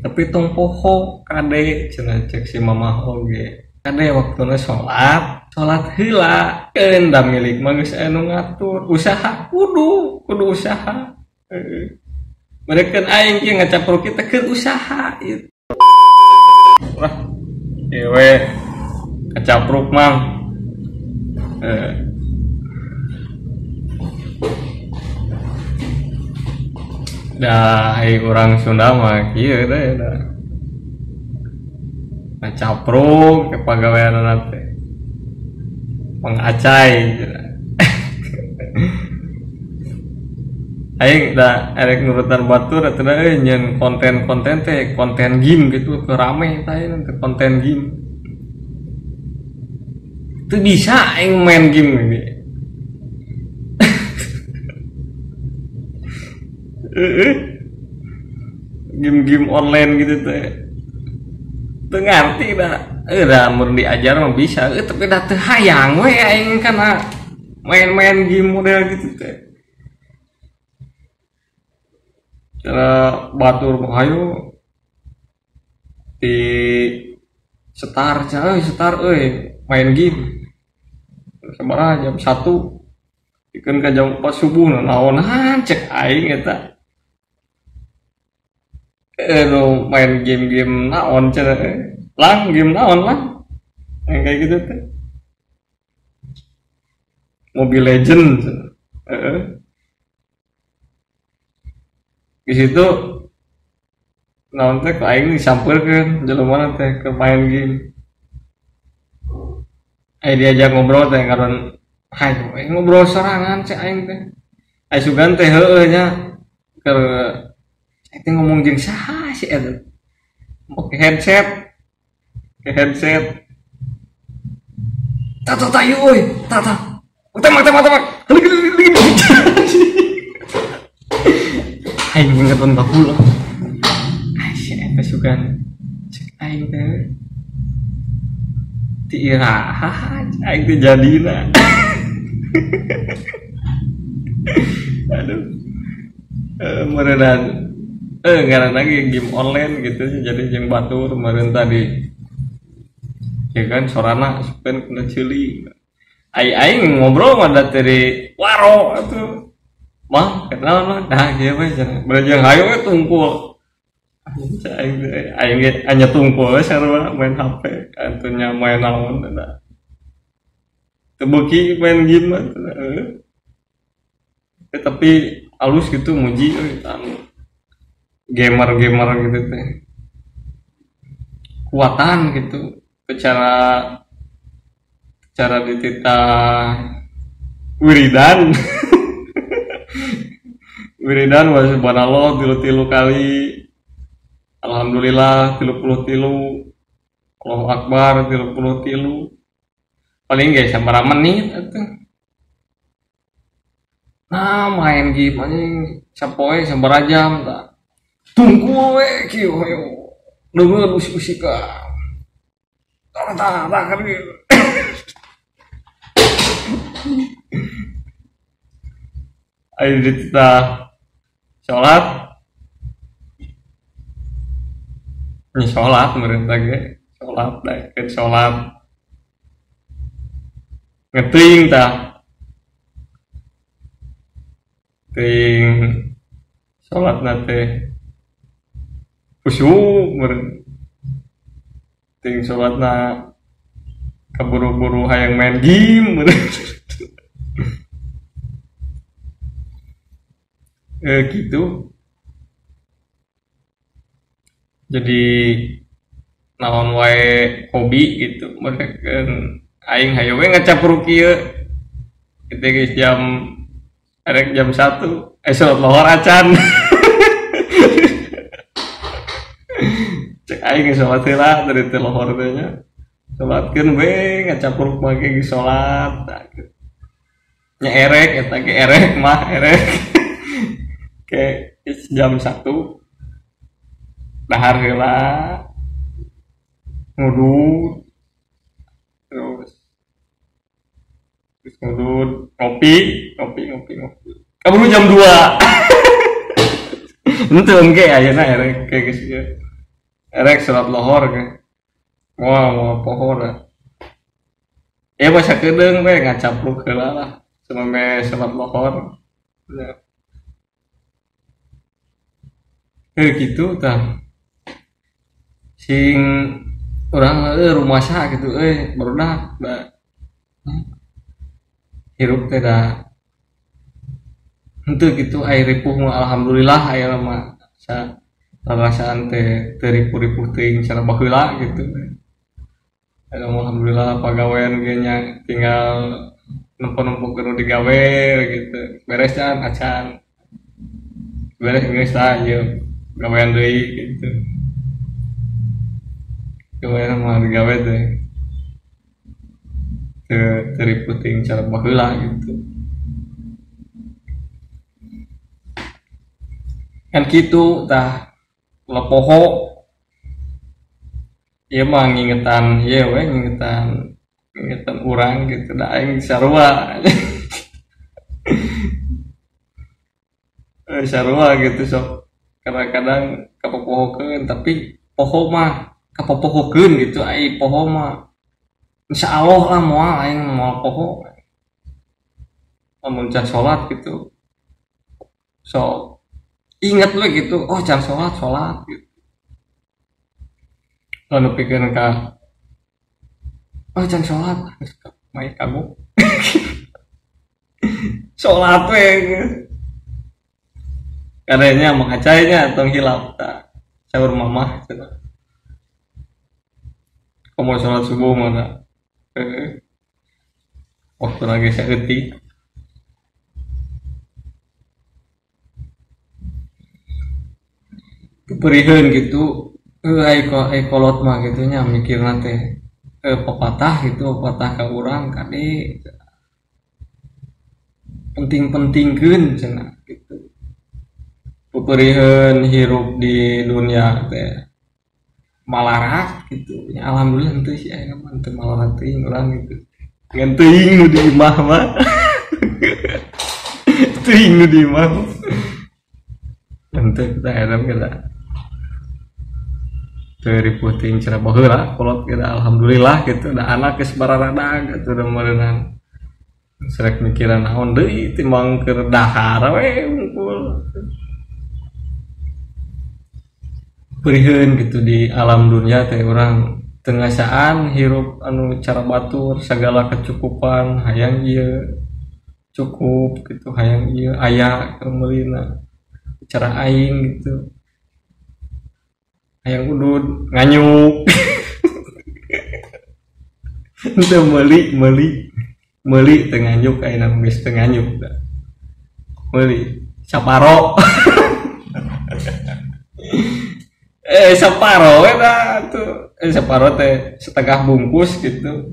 Tapi tong poho kade cenah cek si mamah oge. Kade waktuna salat, salat heula. Keun da milik mah geus aya nu ngatur, usaha kudu usaha. Heeh. Mereka aing kieu ngacapruk kita keur usaha ieu. Wah, ieu we kacapruk mang. Dah, urang Sunda mah kieu teh dah. Ngacapruk ke pagaweanana teh. Pangacai cenah. Aing da erek nurutan batur atuh da euy nyeun konten-konten teh, konten game gitu ke rame tah ayeuna teh konten game. Teu bisa aing main game ini. Game-game online gitu teh. Teu ngarti da. Da mun diajar mah bisa, tapi da teu hayang we aing kana main-main game model gitu teh. Cara batur hayu di setar euy setar euy main game. Sabaraha jam 1 dikeun ka jam 4 subuh naonan cek aing eta. Nu main game-game naon cenah lang game naon lah yang kayak gitu teh. Mobile Legends. Heeh. Di situ naon teh aing disampeurkeun jelema teh ke main game. Aing diajak ngobrol teh ngaran hayu aing ngobrol sorangan cek aing teh. Aing sugan teh heueuh nya keur aing teh ngomong jeung saha sih eta. Make headset. Ke headset. Tata tayu euy, tata. Tembak tembak tembak. Aing ngeton baheula. Ai si eta sugan cek aing teh. Ti iraha aing teh jadina. Aduh. Meureunana ngaran lagi game online gitu jadi jeung batur meureun tadi. Ya kan sorana sugan kena ceuli. Ai aing ngobrol mah da teh waro atuh. Mah kenal mah nah kieu we cenah. Beureun hayu we tungkul. Aing aing ge anya tungkul we sarua main HP atuh nya main naon eta. Teu beuki main game mah heeh. Tapi alus gitu muji euy anu gamer-gamer gitu teh. Kuatan gitu secara dititah wiridan. Wiridan wa subhanallah 33 kali. Alhamdulillah 33. Allahu akbar 33. Paling ge sabaraha menit atuh. Nah, main game anjing sapoe sabaraha jam tah. Tungku we kieu hayo. Deungeun usik-usikan. Tah tah tah kan gitu. Ayo dititah sholat. Ini sholat merintah ge, sholat daekeun sholat. Ngeteuing tah. Teuing sholatna teh khusyuk meureun. Teuing sholatna kaburu-buru hayang main game meureun. Gitu. Jadi naon wae hobi gitu mereka aing hayu we ngacapruk kieu. Kita geus jam arek jam 1 salat lohor acan. Cek aing geus salat heula dari teh lohor teh nya. Salatkeun we ngacapruk make geus salat. Nya erek eta ge erek mah erek. Ke jam 1 dahar heula ngudut terus ngudut ngopi kaburu jam 2. Henteu engke ayeuna erek ke geus ieu. Erek salat lohor ge. Moal moal poho da. Ya masa kedeung we ngacapruk heula lah sameme salat lohor. Gitu tah. Sing urang rumasa gitu euy barudak da. Hirup teh da henteu kitu ai ripuh mah alhamdulillah aya mah sa rarasaan teh teu ripuh-ripuh teuing cara baheula gitu. Alhamdulillah pagawean ge nya tinggal nempo-nempo nu digawe gitu. Beres can acan. Beres geus tah ieu gawean deui gitu. Gawean mah digawe teh. Teu ripuh teuing cara baheula gitu. Kan kitu tah lepoho. Ieu mah ngingetan ieu we ngingetan urang gitu da aing sarua. Sarua gitu sok kadang-kadang kapopohokeun tapi poho mah kapopohokeun gitu ai poho mah insyaallah lah moal aing moal poho. Lamun can salat gitu. Sok inget we gitu, oh can salat salat gitu. Lalu pikiran ka oh can sholat main kamu sholat we kadanya mengacainya tong hilap ta sahur mamah cenah komo sholat subuh mana waktu lagi saeutik keperiheun gitu. Ai kolot mah gitu nya mikirna teh pepatah gitu pepatah ka urang kade penting-pentingkeun cenah gitu. Peperiheun hirup di dunia teh malarat gitu. Ya alhamdulillah henteu sih aya mah teu malarat teuing urang gitu. Ngan teuing nu di imah mah. Teuing nu di imah. Henteu kita aya mah teu ripuh teuing cara baheula kolot kita alhamdulillah gitu da anak geus bararada gitu da meureunang serek mikiran naon deui timbang keur dahar we unggul periheun gitu di alam dunia teh urang teu ngasaan hirup anu cara batur sagala kecukupan hayang ieu cukup gitu hayang ieu aya keur meulina cara aing gitu hayang udud nganyuk teu meuli teu nganyuk ayeuna geus teu nganyuk meuli saparo saparo we da tuh saparo teh setengah bungkus gitu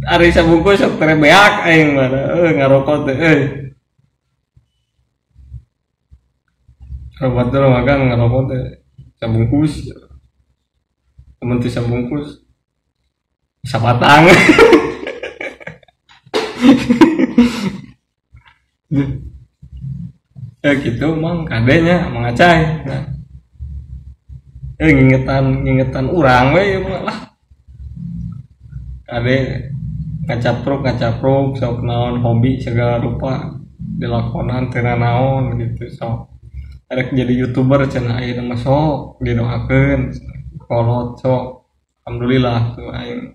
ari sabungkus sok teh beak aing mah ngarokok teh batur makan ngarokok teh sabungkus temen teh sabungkus sabatang gitu mang kadenya mangacai nah. Ngingetan urang we lah kade ngacapruk sok naon hobi segala rupa dilakonan teu naon gitu sok erek jadi youtuber cenah ayeuna mah sok didoakeun kolot sok alhamdulillah tuh aing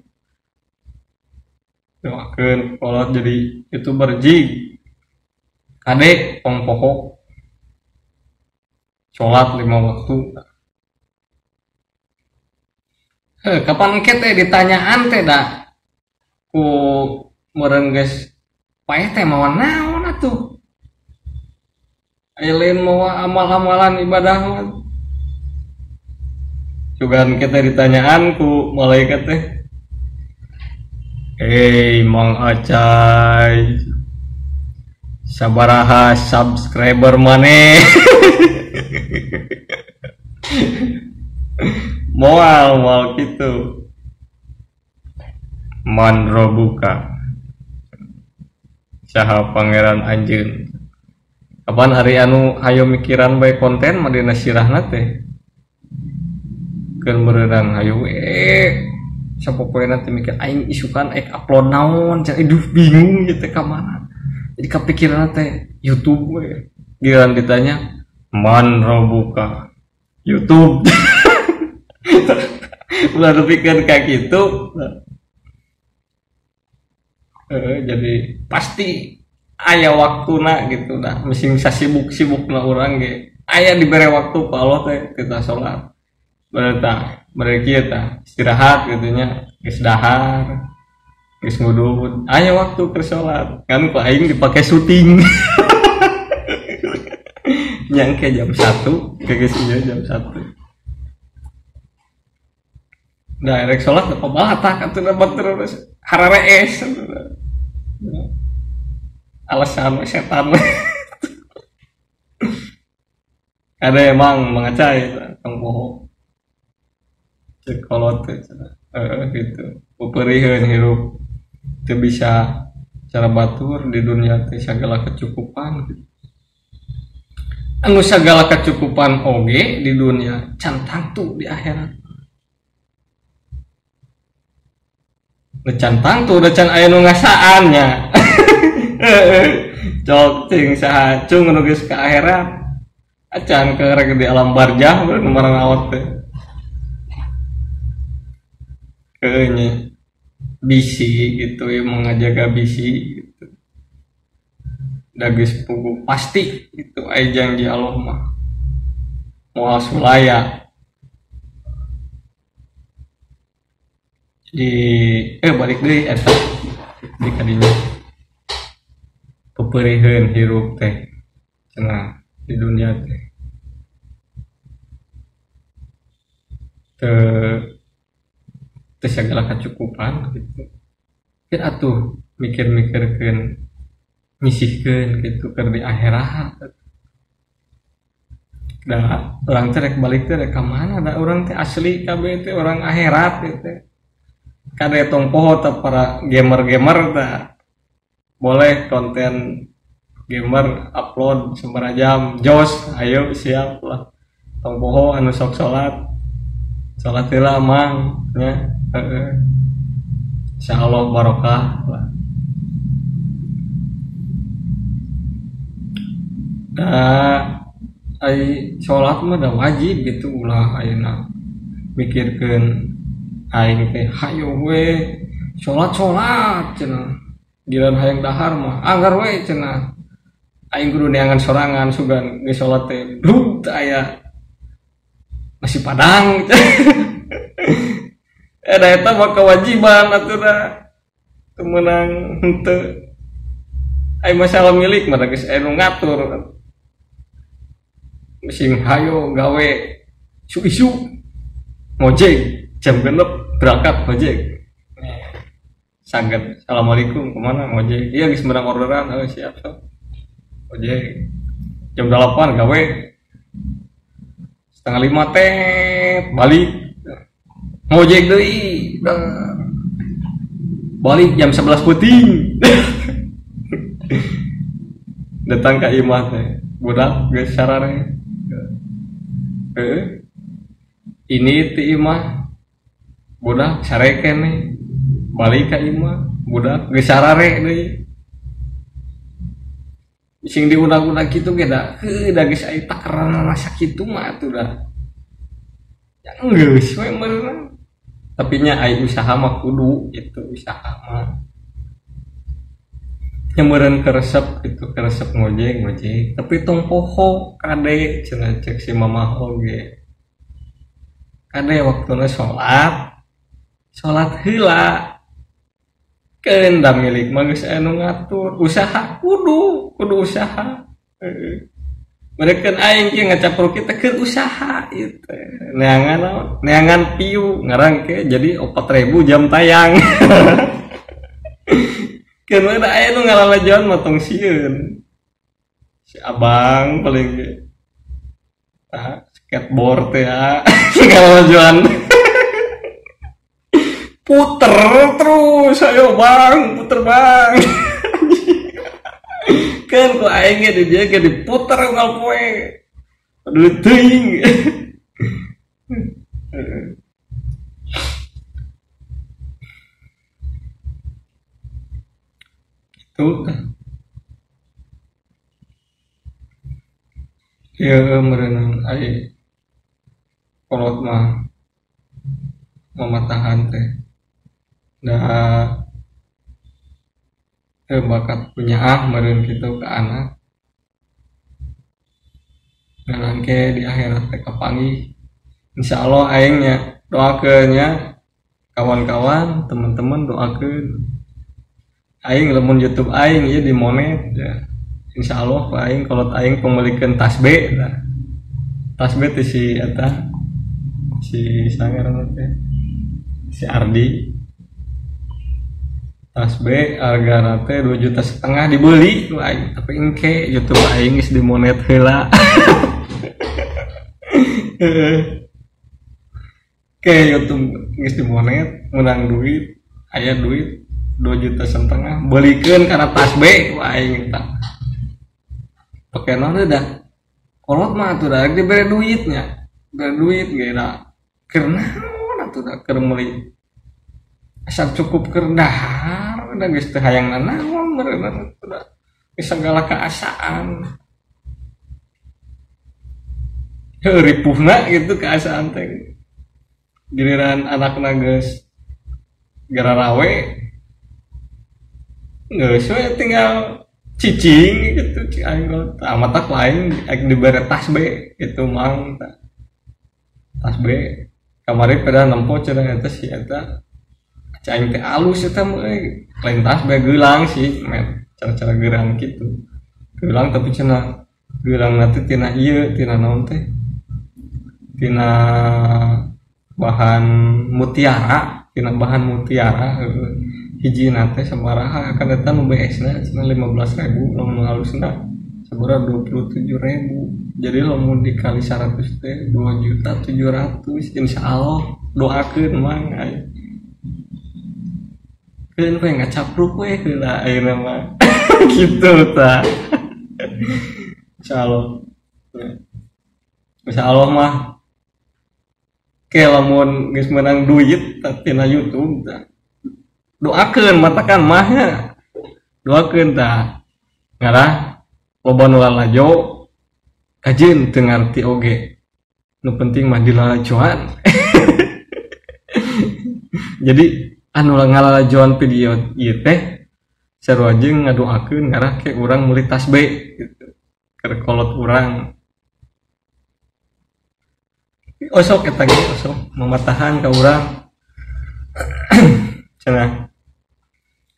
doakeun kolot jadi youtuber jig kade tong poho salat 5 waktu. Kapan engke teh ditanyaan teh da ku meureun geus paeh teh mawa naon atuh lain mawa amal-amalan ibadah mah. Cugan kita ditanyaan ku malaikat teh. Hei Mang Acai, sabaraha subscriber maneh? Moal gitu. Man robuka, saha pangeran anjeun. Kapan hari anu hayo mikiran bae konten mah dina sirahna teh. Keun beurang hayu we sapopoena teh mikir aing isukan ek upload naon cenah aduh bingung ieu teh ka mana. Jadi kepikiran teh YouTube we. Giliran ditanya man robuka YouTube. Ulah dipikir kayak gitu. Jadi pasti aya waktuna gitu dah. Mesti sibuk-sibukna urang ge. Aya dibere waktu ku Allah teh kita salat. Berarti mereka kita istirahat gitu nya, geus dahar, geus ngudud. Aya waktu keur salat. Kan ku aing dipake syuting. Nyangke jam 1, geus ieu jam 1. Nah, rek salat teh pabalatak atuh da batur hararees. Alasan setan. Ada emang mengacai tong poho. Cek kolot teh gitu. Peperiheun hirup teu bisa cara batur di dunia teh sagala kecukupan gitu. Anu sagala kecukupan oge di dunia can tangtu di akhirat. Can tangtu da can aya nu ngasaan nya. Cok cing saha cung nu geus ka akhirat. Acan keur di alam barjah nu maranawat teh. Keunya bisi gitu ya, mengajaga bisi gitu. Da geus puguh pasti itu aya janji Allah mah. Moal sulaya. Di balik deui eta di kadinya. Peperiheun hirup teh cenah di dunia teh. Teu sagala kacukupan gitu. Keun atuh mikir-mikirkeun nyisihkeun gitu keur di akhirat. Da urang teh rek balik teh rek ka mana da urang teh asli kabeh teh urang akhirat gitu. Kade tong poho teh para gamer-gamer teh boleh konten gamer upload sabaraha jam jos ayo siap lah. Tong poho anu sok salat. Salat heula mang nya. Insyaallah barokah lah. Da ai salat mah da wajib gitu ulah ayeuna mikirkeun aing teh hayo we salat-salat cenah. Giliran hayang dahar mah anggar we cenah. Aing kudu neangan sorangan sugan geus salat teh blug teu aya nasi padang. Da eta mah kewajiban atuh da teu meunang henteu. Ai masalah milik mah geus aya nu ngatur. Sing hayo gawe isu-isu ngojek jam 6 berangkat ngojek. Sangget assalamualaikum kemana ngojek. Iya geus menang orderan oh siap sok. Ngojek jam 8 gawe 4:30 teh balik. Ngojek deui. Balik jam 11 peuting. Datang ka imah teh. Budak geus sarare. Ini ti imah. Budak sare keneh. Balik ka imah, budak geus sarare deui. Sing diundag-undag kitu ge da heuh da geus aya takaranana sakitu mah atuh da. Ya geus we meureunna. Tapi nya ai usaha mah kudu gitu usaha mah. Nya meureun keresep gitu, keresep ngojek-ngojek. Tapi tong poho kade cenah cek si mamah oge. Kade waktuna salat. Salat heula. Keun da milik mah geus aya nu ngatur, usaha kudu, kudu usaha. Heeh. Mereka aing kieu ngacapruk kita keur usaha ieu teh. Neangan naon? Neangan piu ngarang ke jadi 4.000 jam tayang. Keun da aya nu ngalalajoan mah tong sieun. Si abang paling ge. Tah skateboard teh ya. Ngalalajoan. Puter terus ayo bang, puter bang. Kan ku aing ge di dia ge diputer unggal poe. Aduh teuing. Itu ya merenang ai kolot mah mematahan teh dah bakat punya meureun kitu ke anak ngalangke di akhirat teh kapanggih. Insyaallah aing nya doakeun nya kawan-kawan teman-teman doakeun aing lamun YouTube aing ieu dimonet ya. Insyaallah ku aing kolot aing pemilikeun tas B tah. Tas B teh si eta si sangaran teh si Ardi. Tas B hargana teh 2,5 juta dibeli ku aing, tapi engke YouTube aing geus dimonet heula. Ke YouTube geus dimonet menang duit, aya duit 2,5 juta belikeun kana tas B ku aing tah. Pake naon dah? Kolot mah atuh da dibere duitnya. Bere duit ge da. Keur naon atuh da keur meuli. Asa cukup keur dahar da geus teu hayang nanaon meureun atuh da. Geus sagala kaasaan. Heuh ripuhna gitu kaasaan teh. Giliran anakna geus gararawe geus we tinggal cicing gitu cik aing matak lain aing dibere tas B gitu mang tas B kamari pada nempo cenah eta si eta cik aing teh alus eta mah euy lain tas B geulang sih men cara-cara geurang kitu geulang tapi cenah geulang teh tina ieu tina naon teh tina bahan mutiara tina bahan mutiara hiji nate sabaraha kan eta nu BS-na cenah 15.000 lamun alusna sabaraha 27.000 jadi lamun dikali 100 teh 2.700.000 insyaallah doakeun mang aya keun we ngacapruk we heula ayeuna mah gitu tah insyaallah insyaallah mah ke lamun geus meunang duit tina YouTube tah doakeun matakan mahnya doakeun tah ngarah loba nu lalajo kajeun teu ngarti oge nu penting mah dilalajoan. Jadi anu ngalalajoan video ieu teh sarua jeung ngadoakeun ngarah ke urang meuli tas B gitu keur kolot urang osok eta ge osok mamatahan ka urang. Cenah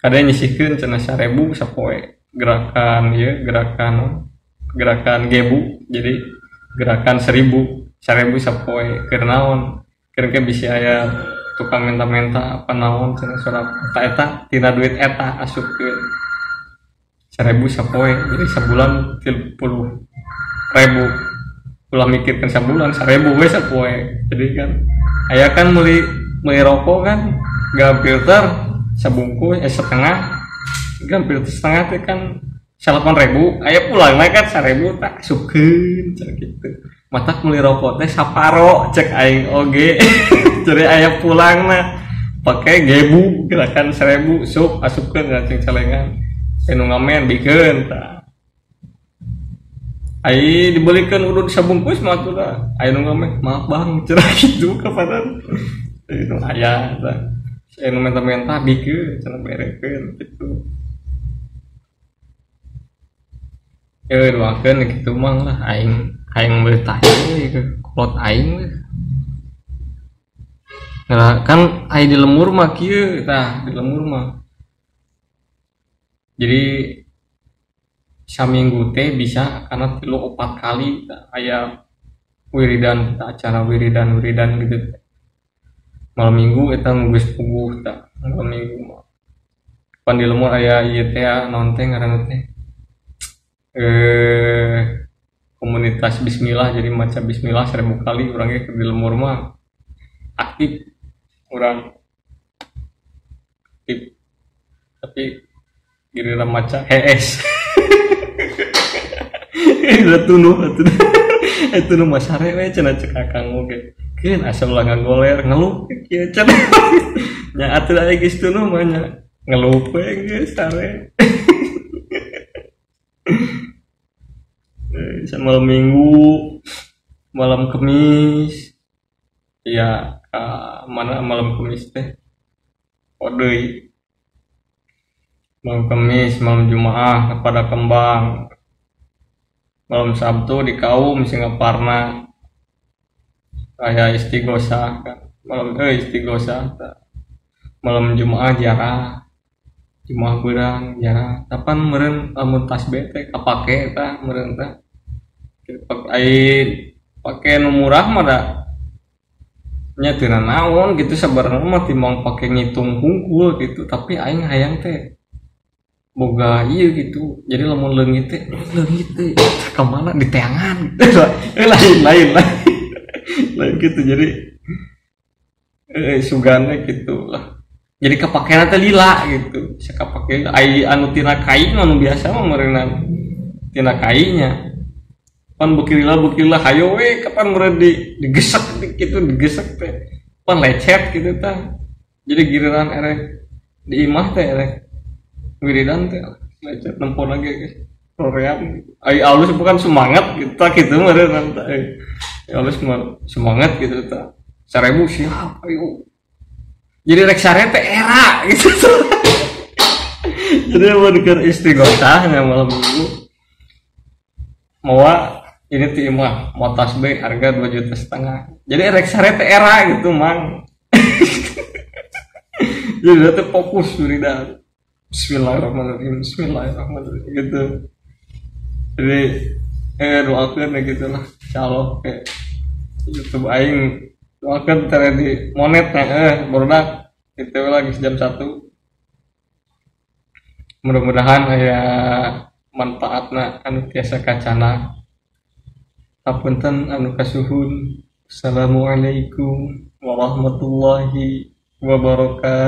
kada nyisihkeun cenah 1000 sapoe gerakan ieu gerakan gebu jadi gerakan 1000 sapoe keur naon keur ke bisi aya tukang menta-menta apa naon cenah surat eta eta tina duit eta asupkeun 1000 sapoe jadi sabulan 30.000 ulah mikirkeun sabulan 1000 we sapoe jadi kan aya kan meuli rokok kan gak filter sabungkus setengah gak filter setengah teh kan 8.000 aya pulang kan 1.000 tak asupkeun cenah kitu matak meuli rokok teh saparo cek aing oge. Jadi aya pulangna pake gebu gerakan 1.000 sup asupkeun ngaceng celengan anu ngamen bikeun tah ai dibelikeun udud sabungkus mah atuh da aya nu ngamen maaf bang cenah kitu kapanan itu aya tah anu menta-menta bikeun cenah berekeun kitu doakeun kitu mang lah aing aing meuli tas ieu kolot aing. Nah, kan aing di lemur mah kieu tah di lemur mah jadi saminggu teh bisa karena 3-4 kali tah aya wiridan tah acara wiridan gitu malam minggu eta geus puguh tah malam minggu mah pan di lemur aya ieu teh naon teh ngaranna teh komunitas bismillah jadi maca bismillah 1000 kali urang ge di lemur mah aktif urang aktif tapi giliran maca hees udah tunuh atuh eta nu masare we cenah cek akang oge Keun asa ulah ngagoler ngelup kieu cenah. Nya atuh aya geus tunduh mah nya ngelup we geus sare. Malam Minggu, malam Kemis. Ya, mana malam Kemis teh? Deui. Malam Kemis, malam Jumaah kepada Kembang. Malam Sabtu di kaum Singaparna. Aya istighosah kan. Malam istighosah tah. Malam Jumaah jarah. Jumaah beurang jarah. Kapan meureun lamun tasbih teh kapake tah meureun tah. Ai pake nu murah mah da nya teu nanaon gitu sabarna mah timbang pake ngitung hungkul gitu, tapi aing hayang teh boga ieu gitu. Jadi lamun leungit teh ka mana diteangan gitu. Lain lain gitu. Jadi sugane gitu lah. Jadi kapakena teh lila gitu. Bisa kapake ai anu tina kai anu biasa mah meureunna tina kainya. Pan bukirila hayo we kapan meureun digesek gitu, digesek teh. Pan lecet gitu tah. Jadi giliran erek di imah teh erek wiridan teh lecet nempon lagi guys. Roream ai alus bukan semangat gitu tah kitu meureun tah. Alus semangat gitu tah. 1000 siap ayo. Jadi rek sare teh era gitu. Jadi mun keur istighosah nya malam Minggu. Mawa ini ti imah mau tasbih harga 2,5 juta. Jadi rek sare teh era gitu mang. Jadi teh fokus wiridan. Bismillahirrahmanirrahim, bismillahirrahmanirrahim gitu. Jadi doakeun gitu lah insyaallah ke YouTube aing doakeun tere di monetnya barudak itu lagi jam 1. Mudah-mudahan aya manfaatna anu tiasa kacana. Hapunten anu kasuhun. Assalamualaikum warahmatullahi wabarakatuh.